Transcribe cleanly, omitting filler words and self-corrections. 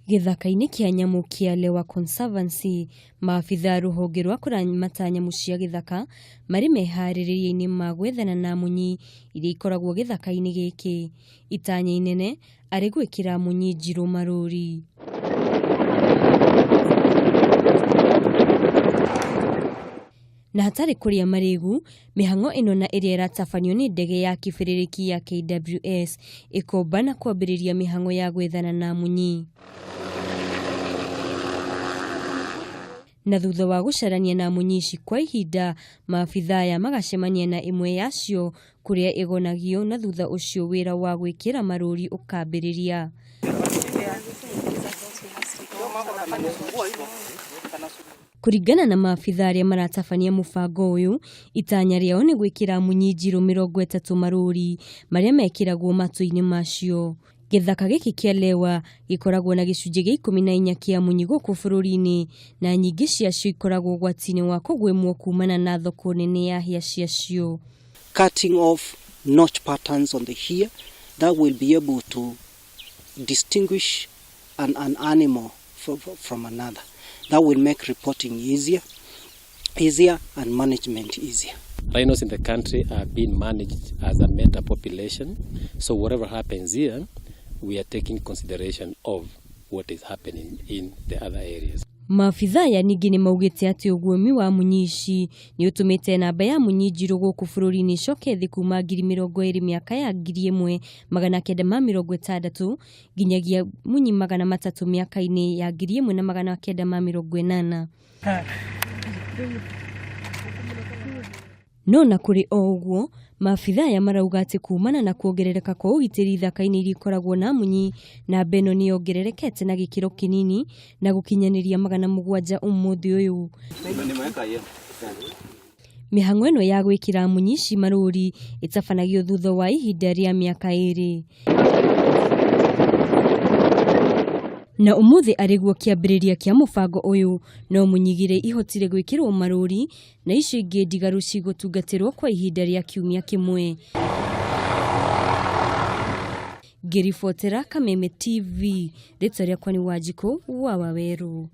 Gĩthaka-inĩ kĩa nyamũ kĩa Lewa Conservancy, maabitha a rũhonge rwa kũramata nyamũ cia gĩthaka marĩ meharĩrĩria-inĩ ma gwethana na munyi iria ikoragwo gĩthaka-inĩ gĩkĩ. Itanya inene arĩ gwĩkĩra munyi njirũ marũri. Na hatarĩ kũrĩa marĩgu, mĩhang'o ĩno na ĩrĩa ĩratabanio nĩ ndege ya kĩbĩrĩrĩki ya KWS ĩkomba na kwambĩrĩria mĩhang'o ya gwethana na munyi. Na thutha wa gũcarania na munyi ici kwa ihinda, maabitha aya magacemania na ĩmwe yacio kũrĩa ĩgonagio na thutha ũcio wĩra wa gwĩkĩra marũri ũkambĩrĩria. Kũringana na maabitha arĩa maratabania mũbango ũyũ, itanya rĩao nĩ gwĩkĩra munyi njirũ 30 marũri marĩa mekĩragwo matũ-inĩ macio. Gĩthaka gĩkĩ kĩa Lewa gĩkoragwo na gĩcunjĩ gĩa 14 kĩa munyi gũkũ bũrũri-inĩ na nyingĩ ciacio ikoragwo ũgwati-inĩ wa kũgwĩmwo kumana na thoko nene ya hĩa ciacio. Cutting off notch patterns on the ear that will be able to distinguish an animal from another. That will make reporting easier and management easier. Rhinos in the country are being managed as a meta population, so whatever happens here, we are taking consideration of what is happening in the other areas. Maabitha aya ningĩ nĩ maugĩte atĩ ũguĩmi wa munyi ici nĩ ũtũmĩte namba ya munyi njirũ gũkũ bũrũri-inĩ ĩcoke thĩ kuma 20,000 mĩaka ya 1960 nginyagia munyi 300 mĩaka-inĩ ya 1980. No na kũrĩ o ũguo, maabitha aya marauga atĩ kumana na kuongerereka kwa ũgitĩri ithaka-inĩ iria ikoragwo na munyi, namba ĩno nĩ yongererekete na gĩkĩro kĩnini na gũkinyanĩria 700 ũmũthĩ ũyũ. Mĩhang'o ĩno ya gwĩkĩra munyi ici marũri ĩtabanagio thutha wa ihinda rĩa mĩaka 2. Na ũmũthĩ arĩguo kĩambĩrĩria kĩa mũbango ũyũ, no munyi igĩrĩ ihotire gwĩkĩrwo marũri na icio ingĩ ndigaru cigũtungatĩrwo kwa ihinda rĩa kiumia kĩmwe. Ngĩribotera Kameme TV, rĩtwa rĩakwa nĩ Wanjikũ wa Wawerũ.